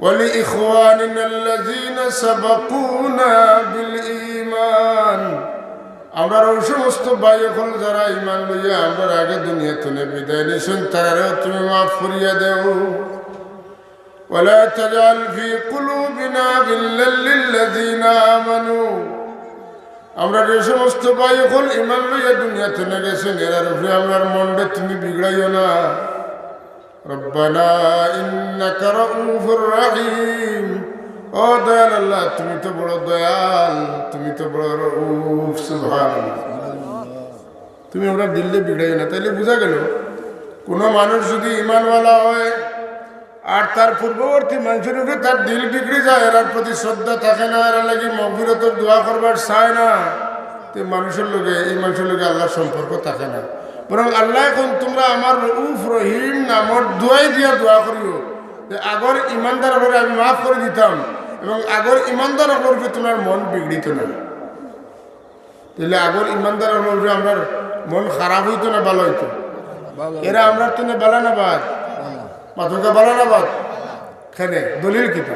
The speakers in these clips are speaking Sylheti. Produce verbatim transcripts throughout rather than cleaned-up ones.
ولإخواننا الذين سبقونا بالإيمان। আমরার ওই সমস্ত ভাই অকল যারা ঈমান লইয়া আমরার আগে দুনিয়া থনে বিদায় নিছইন, তারারেও তুমি মাফ করিয়া দেও। ولا تجعل في قلوبنا غلا للذين آمنوا। আমরার যে সমস্ত ভাই অকল ঈমান লইয়া দুনিয়া থনে গেছইন, এরার উপরে আমরার মনরে তুমি বিগড়াইও না। ربنا إنك رءوف رحيم। ও দয়াল আল্লাহ, তুমি তো বড় দয়াল, তুমি তো বড় রউফ। সুবহানাল্লাহ। তুমি আমরার দিলরে বিগড়াইও না। তাইলে বুঝা গেল, কোনো মানুষ যদি ঈমানওয়ালা হয় আর তার পূর্ববর্তী মানুষর উপরে তার দিল বিগড়ি যায়, এরার প্রতি শ্রদ্ধা থাকে না, এরার লাগি মাগফিরাতর দোয়া করবার চায় না, তে মানুষর লগে, এই মানুষর লগে আল্লাহর সম্পর্ক থাকে না। বরং আল্লায় কইন, "তোমরা আমার রউফ রহিম নামর দোয়াই দিয়া দোয়া করিও, যে আগর ঈমানদার অকলরে আমি মাফ করি দিতাম এবং আগর ঈমানদার অকলর উপরে তোমরার মন বিগড়িত না।" তাইলে আগর ঈমানদার অকলর উপরে আমরার মন খারাপ অইতো না ভালা অইতো? এরা আমরার তনে ভালা না বাদ? মাতউক্কা, ভালা না বাদ? কেনে? দলিল কিতা?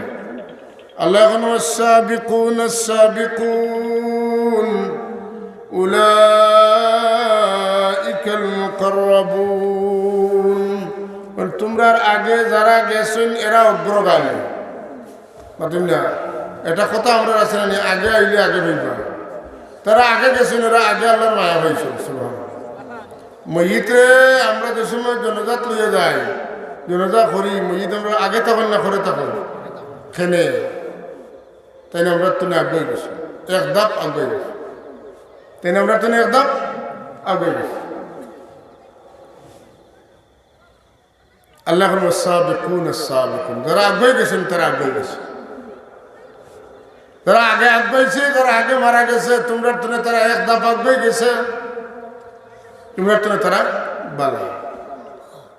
আল্লায় কইন, "والسابقون السابقون أولئك المقربون।" মানে, তোমরার আগে যারা গেছইন, এরা অগ্রগামী। মাতইন না? এটা কথা আমরার আছে না নি? আগে আইলে আগে পাইবা। তারা আগে গেছইন, এরা আগে আল্লাহর মায়া পাইছইন। সুবহানাল্লাহ। মইয়িতরে আমরা যে সময় জানাজাত লইয়া যাই, জানাজা করি, মইয়িত আমরার আগে থাকইন না পরে থাকইন? কেনে? তাইন আমরার তনে আগুয়াই গেছইন, এক ধাপ আগুয়াই গেছইন। তাইন আমরার তনে এক ধাপ আগুয়াই গেছইন। আল্লায় কইন, "والسابقون السابقون।" যারা আগুয়াই গেছইন, তারা আগুয়াই গেছইন। যারা আগে আগুয়াইছে, যারা আগে মারা গেছে, তোমরার তনে তারা এক ধাপ আগুয়াই গেছে, তোমরার তনে তারা ভালা,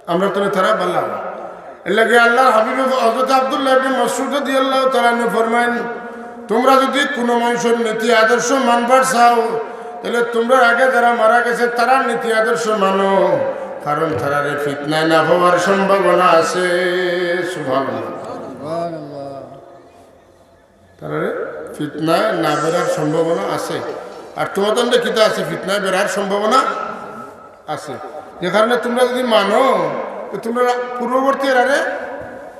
আমরার তনে তারা ভালা। এর লাগি আল্লাহর হাবিব হযরত আব্দুল্লাহ ইবনে মাসউদ রাদিয়াল্লাহু তাআলা আনহু ফরমাইন, "তোমরা যদি কোনো মানুষর নীতি আদর্শ মানবার চাও, তাইলে তোমরার আগে যারা মারা গেছে, তারার নীতি আদর্শ মানো, কারণ তারারে ফিতনায় না পাওয়ার সম্ভাবনা আছে।" সুবহানাল্লাহ। তারারে ফিতনায় না বেরার সম্ভাবনা আছে। আর তোমাদের কিতা আছে? ফিতনায় বেরার সম্ভাবনা আছে। যে কারণে তোমরা যদি মানো, তো তোমরা পূর্ববর্তী এরারে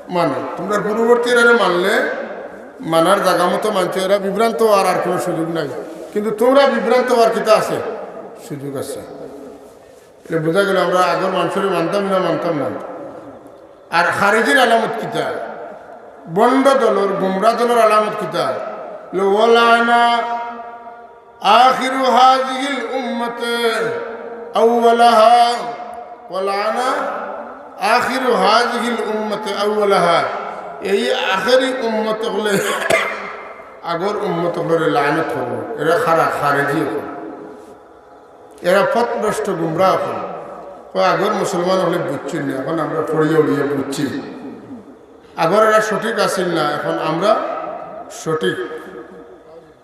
মানো। তোমরা পূর্ববর্তী এরারে মানলে, মানার জাগা মতো মানছো, এরা বিভ্রান্ত অওয়ার আর কোনো সুযোগ নাই। কিন্তু তোমরা বিভ্রান্ত অওয়ার কিতা আছে? সুযোগ আছে। এটা বুঝা গেল আমরা আগর মানুষরে মানতাম না, মানতাম না। আর খারিজির আলামত কিতা? ভণ্ড দলর, গুমরা দলর আলামত কিতা? লো ওয়ালানা আখিরু হাযিহিল উম্মতে আউওয়ালাহা, ওয়ালানা আখিরু হাযিহিল উম্মতে আউওয়ালাহা। এই আখেরি উম্মত অকলে আগর উম্মত অকলরে লানত করবো। এরা খারা খারিজি অকল। এরা পথভ্রষ্ট গুমরা অকল। কয়, আগর মুসলমান অকলে বুঝছইন না, এখন আমরা পড়িয়া উড়িয়া বুঝছি। আগর এরা সঠিক আছিল না, এখন আমরা সঠিক।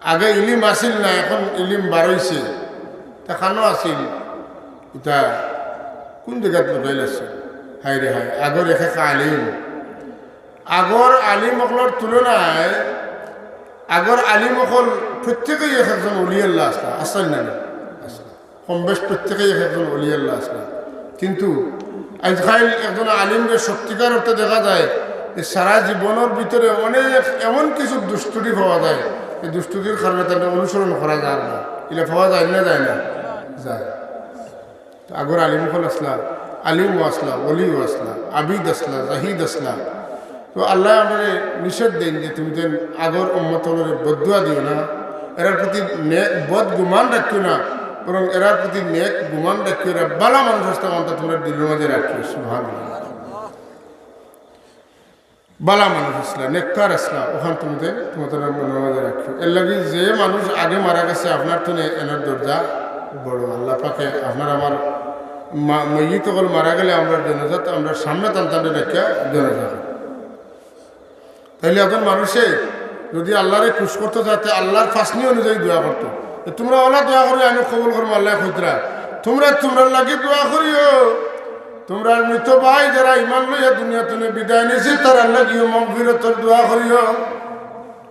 আগে ইলিম আছিল না, এখন ইলিম বাড়াইছে। তা কানো আছিল? ইটা কোন জাগাত লুকাইল আছে? হায় রে হায়, আগর এক এক আলিম। আগর আলিম অকলর তুলনায় আগর আলিম অকল প্রত্যেকেই এক একজন অলি আল্লাহ আছলা, আছলা না? আছলা। কম বেশ প্রত্যেকেই এক একজন অলি আল্লাহ আছলা। কিন্তু আজকাল একজন আলিমরে সত্যিকার অর্থে দেখা যায় যে সারা জীবনর ভিতরে অনেক এমন কিছু দুষ্ত্রুটি পাওয়া যায়, যে দুষ্ত্রুটির কারণে তারে অনুসরণ করা যায় না। ইলা পাওয়া যায় না, যায় না? যায়। তো আগর আলিম অকল আছলা, আলিমও আছলা, অলিও আছলা, আবিদ আছলা, জাহিদ আছলা। তো আল্লায় আমরারে নিষেধ দেইন যে তুমি যেন আগর উম্মত অকলরে বদদোয়া দিও না, এরার প্রতি নে-, বদ গুমান রাখিও না, বরং এরার প্রতি নেক গুমান রাখিও, এরা ভালা মানুষ আছলা, অন্তত তোমরা দিলর মাঝে রাখিও। সুবহানাল্লাহ। ভালা মানুষ আছলা, নেককার আছলা, অখান তুমি তে-, তোমার মনর মাঝে রাখিও। এর লাগি যে মানুষ আগে মারা গেছে, আপনার তনে এনর দরজা বড়। আল্লাহ পাকে আপনার আমার মা-, মইয়িত অকল মারা গেলে আমরা জানাজাত, আমরা সামনে তান তানরে রাখিয়া জানাজা করি। তাইলে একজন মানুষে যদি আল্লাহরে খুশ করতো চায়, তে আল্লাহর ফাসনি অনুযায়ী দোয়া করতো। তো তোমরা অলা দোয়া করিও, আমি কবুল করমু, আল্লায় কইতরা। তোমরা তোমরার লাগি দোয়া করিও, তুমরার মৃত ভাই যারা ইমান লইয়া দুনিয়া তনে বিদায় নিছে, তারার লাগিও মাগফিরাতর দোয়া করিও।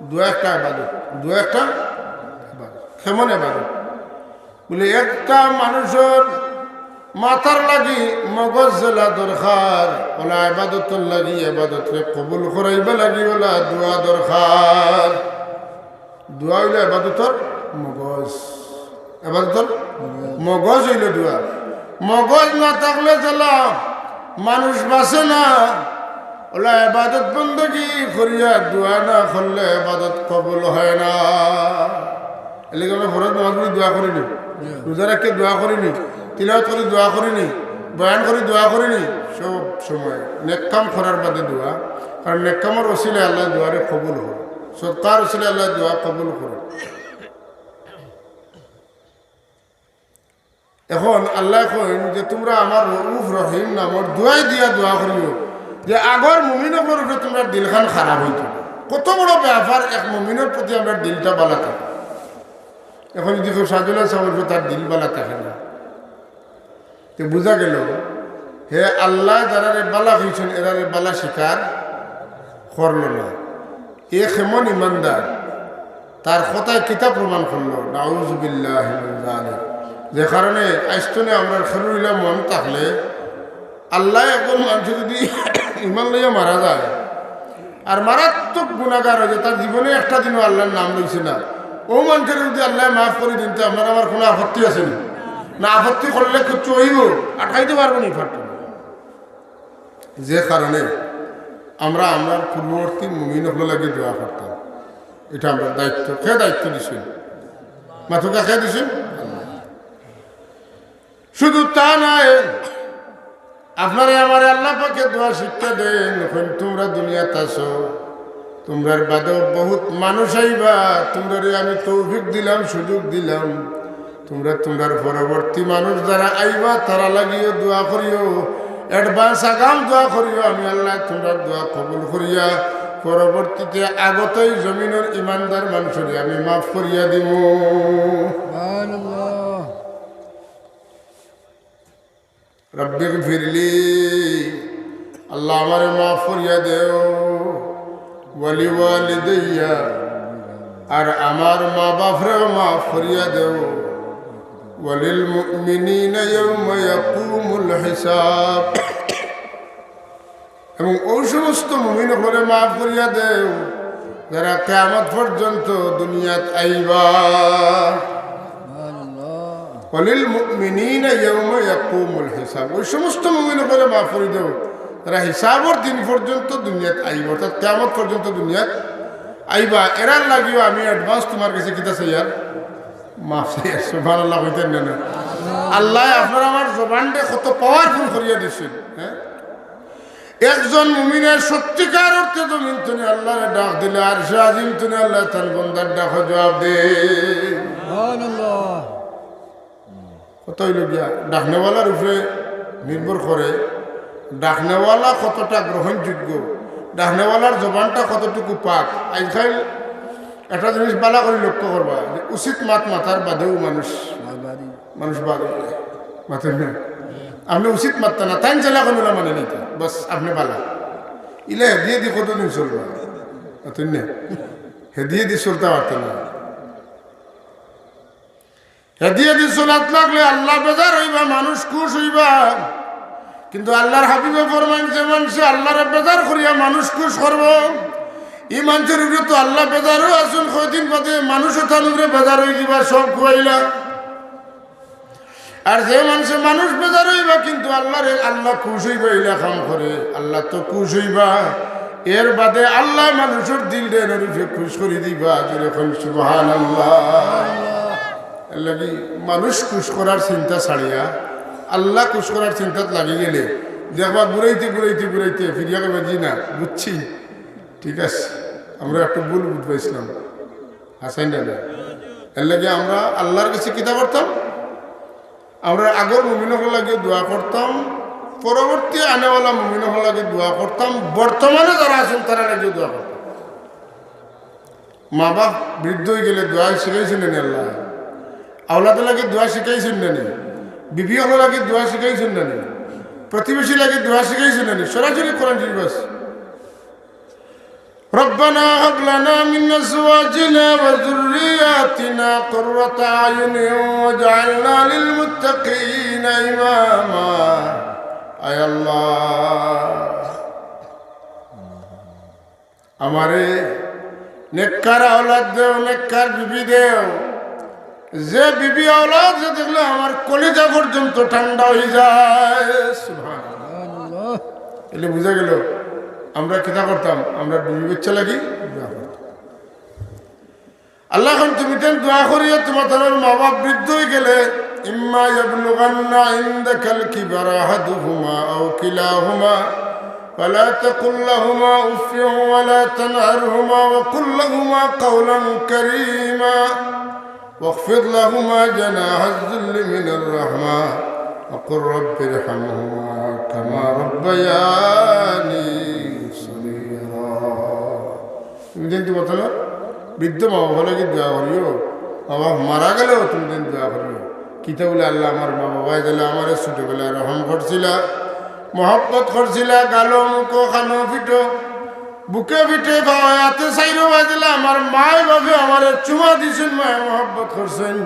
দোয়া একটা ইবাদত, দোয়া একটা ইবাদত। কেমন ইবাদত? বলে, একটা মানুষর মাথার লাগি মগজ যেলা দরকার, অলা ইবাদতর লাগি, ইবাদতরে কবুল করাইবা লাগি অলা দোয়া দরকার। দোয়া অইলো ইবাদতর মগজ। ইবাদতর মগজ অইলো দোয়া। মগজ না থাকলে যেলা মানুষ বাঁচে না। অলা ইবাদত বন্দেগি করিয়া দোয়া না করলে ইবাদত কবুল হয় না। এর লাগি আমরা ফরজ নামাজ পড়ি দোয়া করি নি, রোজা রাখি দোয়া করি নি, তিলাওয়াত করি দোয়া করি নি, বয়ান করি দোয়া করি নি, সব সময় নেক কাম করার বাদে দোয়া। কারণ নেক কামর উছিলায় আল্লায় দোয়ারে কবুল করে, সদকার উছিলায় আল্লায় দোয়া কবুল করে। এখন আল্লায় কইন যে, "তুমরা আমার রউফ রহিম নামর দোয়াই দিয়া দোয়া করিও, যে আগর মুমিন অকলর উপরে তুমরার দিলখান খারাপ অইতো।" কত বড় ব্যাপার, এক মুমিনর প্রতি আমরার দিলটা বালা থাকে। এখন যদি কেউ সাজুল্লাহ সাহেবের উপরে তার দিল বালা থাকে না, তে বুঝা গেল, হে আল্লায় যারারে বালা কইছইন, এরারে বালা স্বীকার করলো না। এ কেমন ইমানদার? তার কথায় কিতা প্রমাণ করলো? নাউজুবিল্লাহি মিন যালিক। যে কারণে আইজ তনে আমরার খেরুরিলা মন থাকলে, আল্লায় একজন মানুষ যদি ইমান লইয়া মারা যায়, আর মারাত্মক গুনাগার অইছে, তার জীবনে একটা দিনও আল্লার নাম লইছে না, অউ মানষরে যদি আল্লায় মাফ করি দেইন, তে আপনার আমার কুনু আপত্তি আছে নি? না, আপত্তি করলে কিচ্ছু অইবো, আটকাইতে পারবো নি, পারতো না। যে কারণে আমরা আমরার পূর্ববর্তী মুমিন অকলর লাগি দোয়া করতাম, ইটা আমরার দায়িত্ব। কে দায়িত্ব দিছইন? মাতুক্কা কে দিছইন? শুধু তা নায়, আপনারে আমারে আল্লাহ পাকে দোয়া শিক্ষা দেইন, কইন তুমরা দুনিয়াত আছো, তুমরার বাদেও বহুত মানুষ আইবা, তুমরারে আমি তৌফিক দিলাম, সুযোগ দিলাম, তুমরা তুমরার পরবর্তী মানুষ যারা আইবা, তারার লাগিও দোয়া করিও, advance আগাম দোয়া করিও, আমি আল্লায় তুমরার দোয়া কবুল করিয়া পরবর্তীতে আগতই জমিনর ইমানদার মানুষরে আমি মাফ করিয়া দিমু। সুবহানাল্লাহ। রব্বিগফিরলি, আল্লাহ আমারে মাফ করিয়া দেও, ওয়ালি ওয়ালিদাইয়া, আর আমার মা বাফরেও মাফ করিয়া দেও, ওয়ালিল মুমিনিনা ইয়াউমা ইয়াকুমুল হিসাব। এবং অউ সমস্ত মুমিন অকলরে মাফ করিয়া দেও, যারা কিয়ামত পর্যন্ত দুনিয়াত আইবা। সুবহানাল্লাহ। ওয়ালিল মুমিনিনা ইয়াউমা ইয়াকুমুল হিসাব। অউ সমস্ত মুমিন অকলরে মাফ করি দেও, যারা হিসাবর দিন পর্যন্ত দুনিয়াত আইবা, অর্থাৎ কিয়ামত পর্যন্ত দুনিয়াত আইবা। এরার লাগিও আমি advance তুমার গেছে কিতা চাইয়ার? মাফ চাইয়ার। সুবহানাল্লাহ কইতা না? আল্লায় আপনার আমার জবানরে কত powerful করিয়া দিছইন, হ্যাঁ? একজন মুমিনে সত্যিকার অর্থে জমিন তনে আল্লারে ডাক দিলে আরশে আজিম তনে আল্লায় তান বন্দার ডাকো জবাব দেইন। সুবহানাল্লাহ। কথা অইলো গিয়া, ডাকনেওয়ালার উপরে নির্ভর করে, ডাকনেওয়ালা কতটা গ্রহণযোগ্য, ডাকনেওয়ালার জবানটা কতটুকু পাক। আইজকাইল একটা জিনিস বালা করি লক্ষ্য করবা যে উচিত মাত মাতার বাদেও মানুষ, মানুষ বাদ অই যায়। মাতের না। আপনে উচিত মাততা না, তাইন যেলা কইন অলা মানি নিতা। বাস, আপনে বালা। ইলা হেদিয়েদি কতদিন চলবা? মাতের না। হেদিয়েদি চলতা পারতা না। হেদিয়েদি চলাত লাগলে আল্লাহ বেজার অইবা, মানুষ খুশ অইবা। কিন্তু আল্লাহর হাবিবে ফরমাইন, যে মানষে আল্লাহরে বেজার করিয়া মানুষ খুশ করবো, ই মানষর উপরে তো আল্লাহ বেজারও আছইন, কয়দিন বাদে মানুষও তান উপরে বেজার অইযিবা, সব খুয়াইলা। আর যে মানষে মানুষ বেজার অইবা, কিন্তু আল্লাহরে, আল্লাহ খুশ অইবা, ইলা কাম করে, আল্লাহ তো খুশ অইবা। এর বাদে আল্লায় মানুষর দিলরে নরুফে খুশ করি দিবা। জোরে কইন সুবহানাল্লাহ। এর লাগি মানুষ খুশ করার চিন্তা ছাড়িয়া আল্লাহ খুশ করার চিন্তাত লাগি গেলে দেখবা ঘুরাইতে, ঘুরাইতে, ঘুরাইতে ফিরিয়া কইবা, "জি না, বুঝছি, ঠিক আছে, আমরা একটু ভুল বুঝবাইছিলাম।" হাছাইন না? এর লাগি আমরা আল্লাহর গেছে কিতা করতাম? আমরা আগর মুমিন অকলর লাগি দোয়া করতাম, পরবর্তী আনেওয়ালা মুমিন অকলর লাগি দোয়া করতাম, বর্তমানে যারা আছইন তারার লাগিও দোয়া করতাম। মা বাপ বৃদ্ধ অই গেলে দোয়া শিখাইছইন না নি আল্লায়? আওলাদর লাগি দোয়া শিখাইছইন না নি? বিবি অকলর লাগি দোয়া শিখাইছইন না নি? প্রতিবেশী লাগি দোয়া শিখাইছইন নি? সরাসরি কোরআন শরীফ আছে। ربنا هب لنا من أزواجنا وذرياتنا قرة أعين واجعلنا للمتقين إماما। আয় আল্লাহ, আমারে নেককার আওলাদ দেও, নেককার বিবি দেও, যে বিবি আওলাদ যে দেখলে আমার কলিজা পর্যন্ত ঠান্ডা অই যায়। সুবহানাল্লাহ। তাইলে বুঝা গেল আমরা কিতা করতাম, আমরা বিবি বাচ্চা লাগি দোয়া করতাম। আল্লাহ, অখন তুমি তান দোয়া করিও, তুমার তান মা বাপ বৃদ্ধ অই গেলে, إما يبلغن عندك الكبر أحدهما أو كلاهما فلا تقل لهما أف ولا تنهرهما وقل لهما قولا كريما واخفض لهما جناح الذل من الرحمة وقل رب ارحمهما كما ربياني صغيرا। তুমি যেন তুমার তান বৃদ্ধ মা বাপ লাগি দোয়া করিও, মা বাপ মারা গেলেও তুমি যেন দোয়া করিও। কিতা বলে, আল্লাহ, আমার মা বাবায় যেলা আমারে ছোটবেলায় রহম করছিলা, মহব্বত করছিলা, গালো মুখো, কানো পিঠো, বুকে পিঠে, পাওয়ে আতে, চাইরোবায় যেলা আমার মায় বাপে আমারে চুমা দিছইন, মায়া মহব্বত করছইন।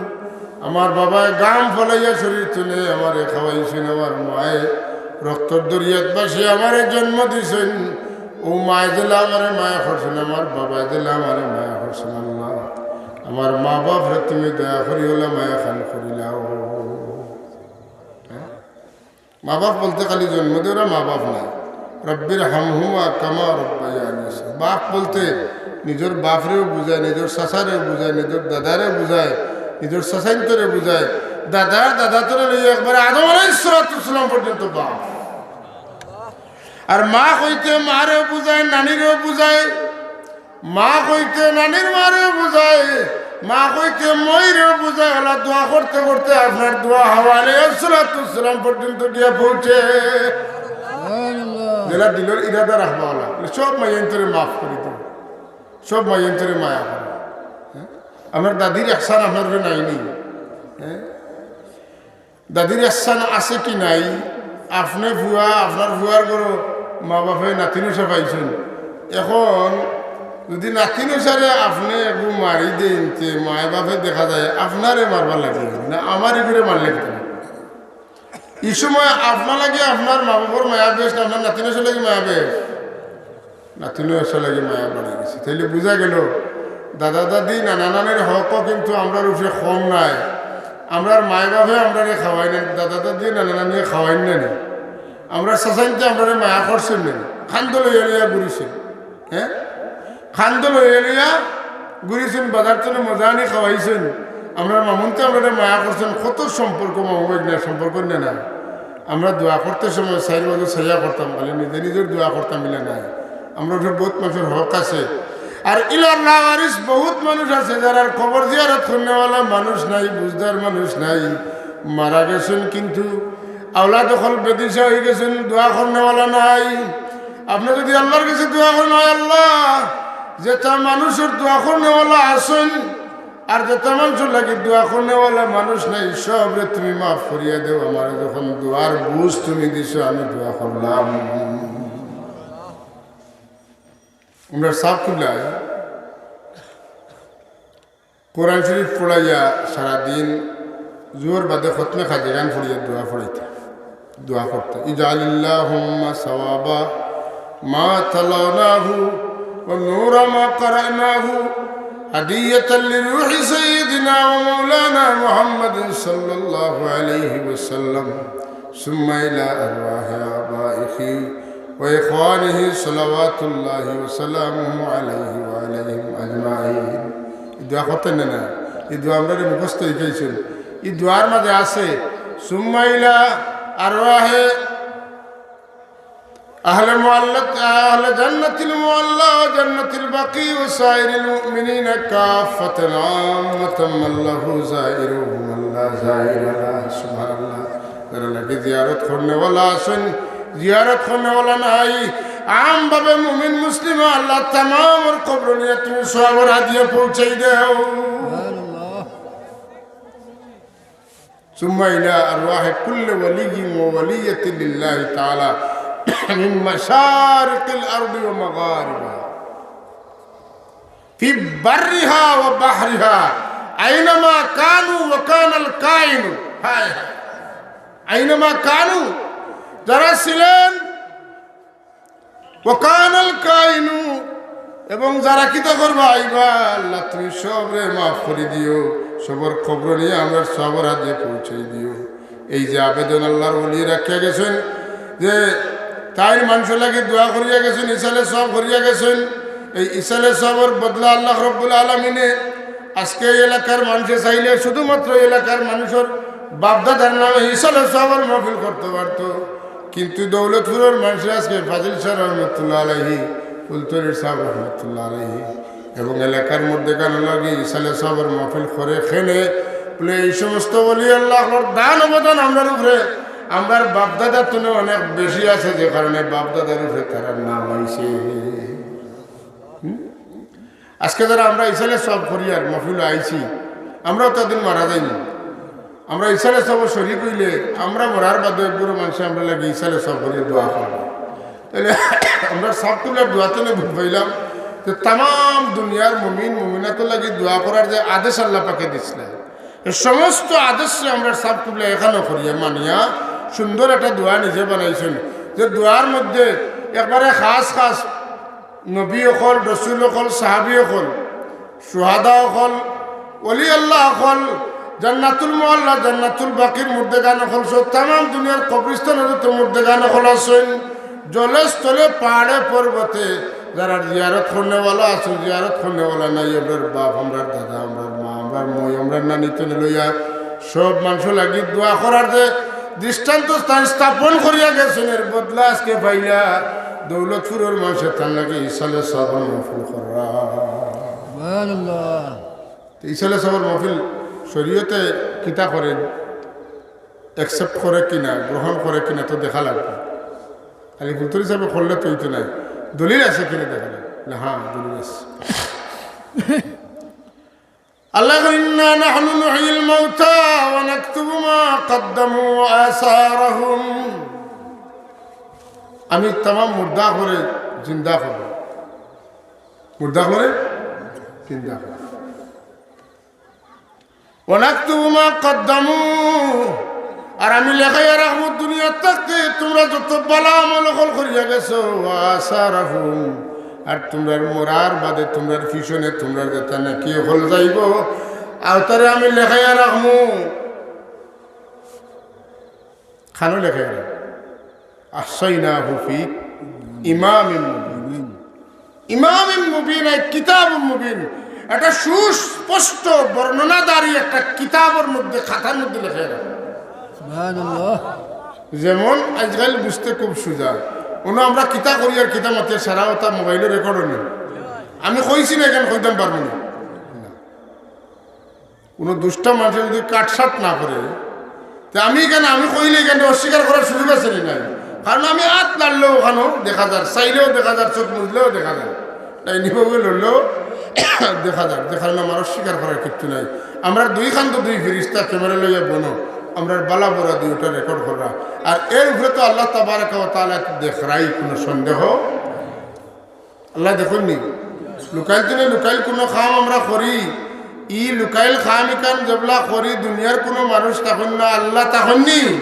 আমার বাবায় ঘাম ফালাইয়া শরীর তুলে আমারে খাওয়াইছইন, আমার মায়ে রক্তর দরিয়াত ভাসিয়া আমারে জন্ম দিছইন। অউ মায়ে যেলা আমারে মায়া করছইন, আমার বাবায় যেলা আমারে মায়া করছইন। আল্লাহ, আমার মা বাপরে তুমি দয়া করি অলা মায়া খান করিলাও। হ্যাঁ? মা বাপ বলতে খালি জন্ম দেওরা মা বাপ নায়। رب ارحمهما كما ربياني صغيرا। বাপ বলতে নিজর বাপরেও বুঝায়, নিজর চাচারেও বুঝায়, নিজর দাদারে বুঝায়, নিজর চাচাইন্তরে বুঝায়, দাদার দাদাতরে লইয়া একবারে আদম আলাইহিস সালাতু ওয়াস সালাম পর্যন্ত বাপ। আর মা কইতে মারেও বুঝায়, নানিরেও বুঝায়, মা কইতে নানির মারেও বুঝায়, মা কইতে মইরেও বুঝায়। অলা দোয়া করতে করতে আপনার দোয়া হাওয়া আলাইহিস সালাতু ওয়াস সালাম পর্যন্ত গিয়া পৌঁছে। যেলা দিলর ইরাদা রাখবা অলা, সব মাইয়াইন্তরে মাফ করি দিও, সব মাইয়াইন্তরে মায়া করো। হ্যাঁ? আপনার দাদির এহসান আপনার উপরে নাইনি? হ্যাঁ? দাদির এহসান আছে কি নাই? আপনে ফুয়া, আপনার ফুয়ার ঘরো মা বাপে নাতিন উষা পাইছইন। অখন যুদি নাতিন উষারে আপনে একটু মারি দেইন, তে মায় বাপে দেখা যায় আপনারে মারবার লাগি, না আমার ইগুরে মারলে কিতা? ই সময় আপনার লাগি আপনার মা বাপর মায়া বেশ, না আপনার নাতিন উষার লাগি মায়া বেশ? নাতিন উষার লাগি মায়া বাড়ি গেছে। তাইলে বুঝা গেল, দাদা দাদি, নানা নানির হকও কিন্তু আমরার উপরে কম নায়। আমরার মায় বাপে আমরারে খাওয়াইন না, দাদা দাদি, নানা নানিয়ে খাওয়াইন না নি? আমরার চাচাইন্তে আমরারে মায়া করছইন না নি? কান্দো লইয়া লইয়া ঘুরিছইন, হ্যাঁ? কান্দো লইয়া লইয়া ঘুরিছইন, বাজার তনে মজা আনি খাওয়াইছইন। আমরার মামুন্তে আমরারে মায়া করছইন, কত সম্পর্ক, মামু ভাইগ্নার সম্পর্ক না না? আমরা দোয়া করতে সময় চাইর বাজু চাইয়া করতাম, খালি নিজে নিজর দোয়া করতাম, ইলা নায়। আমরার উপরে বউত মানষর হক আছে। আর ইলার লাওয়ারিস বউত মানুষ আছে, যারার কবর জিয়ারত করনেওয়ালা মানুষ নাই, বুঝদার মানুষ নাই, মারা গেছইন, কিন্তু আওলাদ অকল বেদিশা অই গেছইন, দোয়া করনেওয়ালা নাই। আপনে যুদি আল্লার গেছে দোয়া করইন, "আয় আল্লাহ, যেতা মানষর দোয়া করনেওয়ালা আছইন, আর যেতা মানষর লাগি দোয়া করনেওয়ালা মানুষ নাই, সবরে তুমি মাফ করিয়া দেও। আমারে যখন দোয়ার বুঝ তুমি দিছো, আমি দোয়া করলাম।" আমরার সাব কিবলায় কোরআন শরীফ পড়াইয়া সারাদিন জোহর বাদে খতমে খাজিগান পড়িয়া দোয়া পড়াইতা। দোয়া করতে, اجعل اللهم ثواب ما تلوناه ونور ما قرأناه هدية لروح سيدنا ومولانا محمد صلى الله عليه وسلم ثم إلى أرواح آبائه وإخوانه صلوات الله وسلامه عليه وعليهم أجمعين। ই দোয়া করতে না না, ই দোয়া আমরারে মুখস্থ শিখাইছইন। ই দোয়ার মাঝে আছে, ثم إلى أرواح أهل معلة، أهل جنة المعلى وجنة البقيع وسائر المؤمنين كافة عامة من له زائر ومن لا زائر له। সুবহানাল্লাহ। যারার লাগি জিয়ারত করনেওয়ালা আছইন, জিয়ারত করনেওয়ালা নাই, আমভাবে মুমিন মুসলিম আল্লাহ তামামর কবরো নিয়া তুমি সওয়াবর হাদিয়া পৌঁছাই দেও। ثم إلى أرواح كل ولي وولية لله تعالى من مشارق الأرض ومغاربها في برها وبحرها أينما كانوا وكان الكائن. হায় হায়। أينما كانوا, যারা ছিলেন, وكان الكائن, এবং যারা কিতা করবা আইবা, আল্লাহ তুমি সবরে মাফ করি দিও, সবর কবর নিয়া আমরার সবর হাতে পৌঁছাই দিও। এই যে আবেদন আল্লাহর ওলি রাখিয়া গেছেন, যে তাইন মানষর লাগি দোয়া করিয়া গেছেন, ইসালে সওয়াব করিয়া গেছেন, এই ইসালে সওয়াবর বদলা আল্লাহ রব্বুল আলামিনে আজকে এই এলাকার মানষে চাইলে শুধুমাত্র এই এলাকার মানষর বাপদাদার নামে ইসালে সওয়াবর মাহফিল করতে পারতো। কিন্তু দৌলতপুরর মানষে আজকে ফাজিল শাহ রহমতুল্লাহ আলাইহি, ফুলতলির সাহেব রহমতুল্লাহ আলাইহি এবং এলাকার মধ্যে গান লাগি ইসালে সওয়াবর মাহফিল করে খেনে বলে, এই সমস্ত ওলি আল্লাহর দান অবদান আমরার উপরে, আমরার বাপদাদার তুলনায় অনেক বেশি আছে, যে কারণে বাপদাদার উপরে তারার নাম আইছে। হুম? আজকে যারা আমরা ইসালে সওয়াব করিয়ার মাহফিলো আইছি, আমরাও তো একদিন মারা যাইমু। আমরা ইসালে সওয়াবো শরিক অইলে আমরা মরার বাদে বুড়া মানষে আমরার লাগি ইসালে সওয়াব করিয়া দোয়া করবো। তাইলে আমরা সাব কিবলার দোয়া থনে বুঝ পাইলাম যে তামাম দুনিয়ার মুমিন মুমিনাতর লাগি দোয়া করার যে আদেশ আল্লাহ পাকে দিছলা, এই সমস্ত আদেশরে আমরা সাব কিবলা এখানো করিয়া মানিয়া সুন্দর একটা দোয়া নিজে বানাইছইন, যে দোয়ার মধ্যে একবারে খাস খাস নবী অকল, রসুল অকল, সাহাবী অকল, শুহাদা অকল, ওলি আল্লাহ অকল, জান্নাতুল মুআল্লা, জান্নাতুল বাকির মুর্দেগান অকল সহ তামাম দুনিয়ার কবরস্থানো যত মুর্দেগান অকল আছইন, জলে স্থলে পাহাড়ে পর্বতে যারা জিয়ারত করনেওয়ালা আছইন, জিয়ারত করনেওয়ালা নাই, আমরার বাপ, আমরার দাদা, আমরার মা, আমরার মই, আমরার নানি থনে লইয়া সব মানষর লাগি দোয়া করার যে দৃষ্টান্ত স্থান স্থাপন করিয়া গেছইন, এর বদলা আজকে পাইলা দৌলতপুরর মানষে তান লাগি ইসালে সওয়াবর মাহফিল কররা। সুবহানাল্লাহ। তো ইসালে সওয়াবর মাহফিল শরীয়তে কিতা করে, accept করে কিনা, গ্রহণ করে কিনা তো দেখা লাগবো। খালি ফুলতলি সাহেবে করলে তো অইতো নায়, দলিল আছে কিনা দেখা লাগবো। না, হ্যাঁ, দলিল আছে। আল্লাহ কইন, "إنا نحن نحيي الموتى ونكتب ما قدموا وآثارهم।" আমি তামাম মুর্দা করে জিন্দা করব, মুর্দা করে জিন্দা করব। "ونكتب ما قدموا", আর আমি লেখাইয়া রাখমু দুনিয়াত থাকতে তোমরা যত ভালা আমল অকল করিয়া গেছো, "وآثارهم", আর তোমরার মরার বাদে তোমরার পিছনে তোমরার যেতা নেকি অকল যাইবো, অতারে আমি লেখাইয়া রাখমু। খানো লেখাইয়া রাখমু। "أحصيناه في إمام مبين।" ইমামিন মুবিন, আই কিতাবুম মুবিন, একটা সুস্পষ্ট বর্ণনাদারি একটা কিতাবর মধ্যে, খাতার মধ্যে লেখা আছে। সুবহানাল্লাহ। যেমন আজকাল বুঝতে খুব সুজা, অনো আমরা কিতা করি আর কিতা মাতি, সারা কথা মোবাইলো রেকর্ড অইলো। আমি কইছি না, এখান কইতাম পারবো না। কোনো দুষ্টা মানষে যদি কাটছাট না করে, তে আমি এখান, আমি কইলে এখান অস্বীকার করার সুযোগ আছে নি? নাই। কারণ আমি আত লাড়লেও অখানো দেখা যার, চাইলেও দেখা যার, চোখ মুজলেও দেখা যার, ডাইনি বাউয়ে লড়লেও দেখা যার, যে কারণে আমার অস্বীকার করার কিচ্ছু নাই। আমরার দুইখান তো দুই ফিরিস্তা ক্যামেরা লইয়া বনো, আমরার ভালা বুরা দুইটা রেকর্ড কররা। আর এর উপরে তো আল্লাহ তাবারাকা ওয়া তাআলা দেখরাই, কোনো সন্দেহ আল্লায় দেখইন নি? লুকাইল থনে লুকাইল কুনু কাম আমরা করি, ই লুকাইল কাম ইখান যেবলা করি, দুনিয়ার কুনু মানুষ থাকইন না, আল্লাহ থাকইন নি?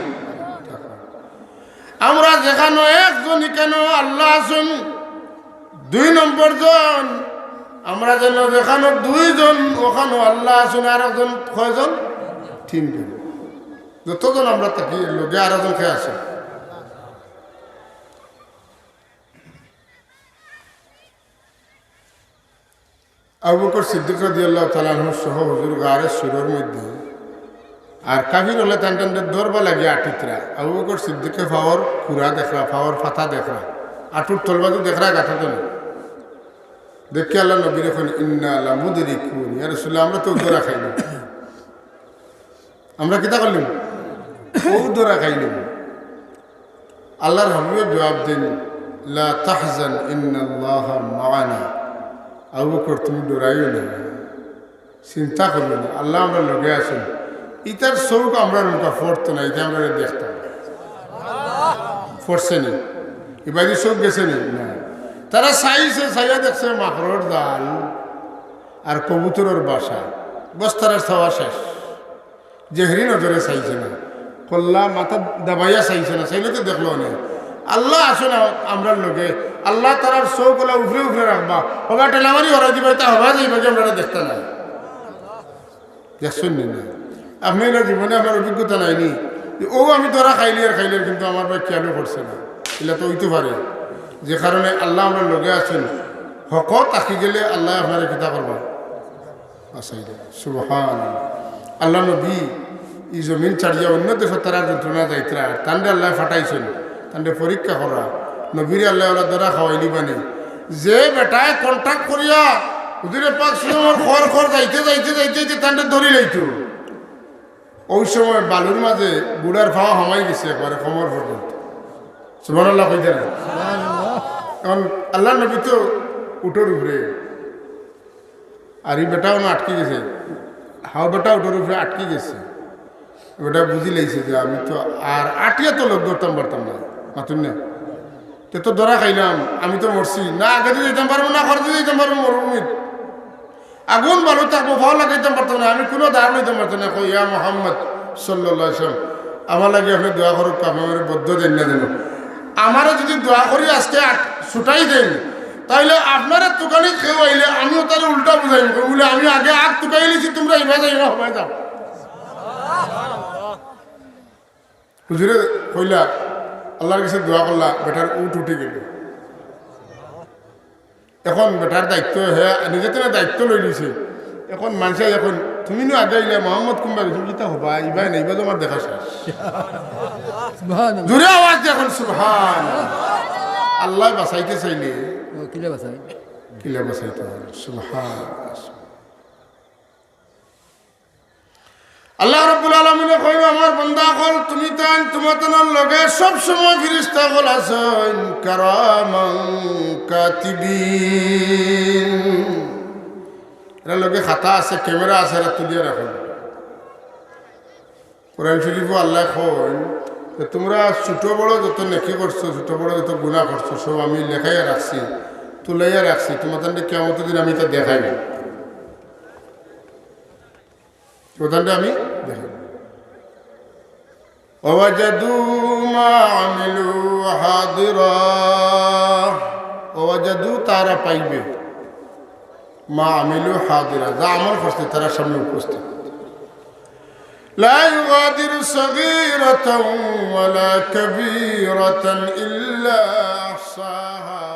আমরা যেখানো একজন, ইখানো আল্লাহ আছইন দুই নম্বর জন। আমরা যেন যেখানো দুইজন, অখানো আল্লাহ আছইন, আর একজন কয়জন? তিনজন। যতজন আমরা থাকি, এর লগে আর একজন কে আছে? আবু বকর সিদ্দিক রাদিয়াল্লাহু তাআলা আনহু সহ হুজুর গারে সুরর মধ্যে, আর কাফির অকলে তান তানরে ধরবার লাগি আটিতরা। আবু বকর সিদ্দিকে পাওর খুরা দেখরা, পাওর ফাতা দেখরা, আটুর তলবাজু দেখরা, গাঁথা তলে। দেখি আল্লাহর নবীয়ে কইন, "ইন্না লামুদরিকুন, ইয়া রাসূলুল্লাহ, আমরা তো ধরা খাইলাম।" আমরা কিতা করলাম? অউ ধরা খাইলাম। আল্লাহর হাবিবে জবাব দেইন, "লা তাহজান ইন্নাল্লাহা মাআনা।" আবু বকর, তুমি ডরাইও না, চিন্তা করিও না, আল্লাহ আমরার লগে আছইন। ইতার চউখ আমরার মুখা পড়তো না, ইতা আমরারে দেখতো না। পড়ছে নি? ইবাদি চউখ গেছে নি? না। তারা চাইছে, চাইয়া দেখছে মাকড়র জাল আর কবুতরর বাসা। বস, তারার চাওয়া শেষ। জেহেরি নজরে চাইছে না, কল্লা মাথা দাবাইয়া চাইছে না, চাইলে তো দেখলো না। আল্লাহ আছে না আমরার লগে, আল্লাহ তারার চউখ অলা উপরে উপরে রাখবা, হবা ঠেলামারি হরাই দিবা, ইতা হবা যাইবা যে আমরারে দেখতা না। দেখছইন নি না? আপনে ইলা জীবনে আপনার অভিজ্ঞতা নাই নি? যে অউ আমি ধরা খাইলিয়ার খাইলিয়ার, কিন্তু আমার ভাই খেয়ালও করছে না। ইলা তো অইতো পারে, যে কারণে আল্লাহ আমরার লগে আছইন। হকত থাকি গেলে আল্লাহ আপনারে কিতা করবা? আচ্ছা, ইলা সুবহান। আল্লাহ নবী ই জমিন ছাড়িয়া অন্য দেশো তারার যন্ত্রণা যাইতরা, তানরে আল্লাহ পাঠাইছইন, তানরে পরীক্ষা করা। নবীরে আল্লাহ অলা ধরা খাওয়াইলিবা নি। যে বেটায় contract করিয়া হুজুরে পাক সাল্লাল্লাহু আলাইহি ওয়াসাল্লামর খর খর যাইতে যাইতে যাইতে যাইতে তানরে ধরি লাইতো, অউ সময় বালুর মাঝে ঘুড়ার পাও হামাই গেছে একবারে কোমর পর্যন্ত। সুবহানাল্লাহ কইতা না? এখন আল্লাহর নবী তো উটর উপরে, আর ই বেটাও না আটকি গেছে, হাও বেটা উটর উপরে আটকি গেছে। বেটা বুঝি লাইছে যে আমি তো আর আটিয়া তো লোক ধরতাম পারতাম না, মাতুন না। তে তো ধরা খাইলাম, আমি তো মরছি, না আগেদি যাইতাম পারমু, না পরেদি যাইতাম পারমু, মরুভূমিত আগুন বালু থাকবো, পাও লাগাইতাম পারতাম না, আমি কুনু দাঁড় লইতাম পারতাম না। কই, ইয়া মুহাম্মদ সাল্লাল্লাহু আলাইহি ওয়াসাল্লাম, আমার লাগি আপনে দোয়া করউক্কা, আপনে আমারে বদ্ধ দেইন না যেন। আমারে যদি দোয়া করি আজকে আট-, ছুটাই দেইন, তাইলে আপনারে তুকানিত কেউ আইলে আমিও তারে উল্টা বুঝাইমু, কইমু বুলে, "আমি আগে আগ তুকাইলিছি, তুমরা ইবা যাইবা, হবায় যাও।" হুজুরে কইলা, আল্লাহর কাছে দোয়া করলা, বেটার উট উঠি গেল। এখন বেটার দায়িত্ব, হে নিজে তো দায়িত্ব লই নিছে। এখন মানষে এখন, "তুমি নু আগে আইলা, মোহাম্মদ কুনবা গেছে, কিতা হবা? ইবায় না, ইবা তো আমার দেখা শেষ।" সুবহানাল্লাহ। জোরে আওয়াজ দে এখন, সুবহান। আল্লাহ বাঁচাইতে চাইলে ও, কিলা বাঁচাই? কিলা বাঁচাইতে হয়? সুবহান। আল্লাহ রাব্বুল আলামিনে কইন, "আমার বান্দা অকল, তুমি তাইন, তুমার তানর লগে সব সময় ফিরিস্তা অকল আছইন, কিরামান কাতিবিন।" এরার লগে খাতা আছে, ক্যামেরা আছে, এরা তুলিয়া রাখইন। কোরআন শরীফো আল্লায় কইন যে, "তুমরা ছোট বড় যত নেকি করছো, ছোট বড় যত গুনাহ করছো, সব আমি লেখাইয়া রাখছি, তুলাইয়া রাখছি, তুমার তানরে কিয়ামতর দিন আমি ইতা দেখাইমু।" প্রধানটা আমি দেখেন, "ওয়াজাদু মা আমিলু হাদিরা।" ওয়াজাদু, তারা পাইবে, মা আমিলু হাদিরা, যা আমল করছে তারা সামনে উপস্থিত। লা ইউগাদিরু সগীরাতাও ওয়ালা কাবীরাতান ইল্লা আহসাহা।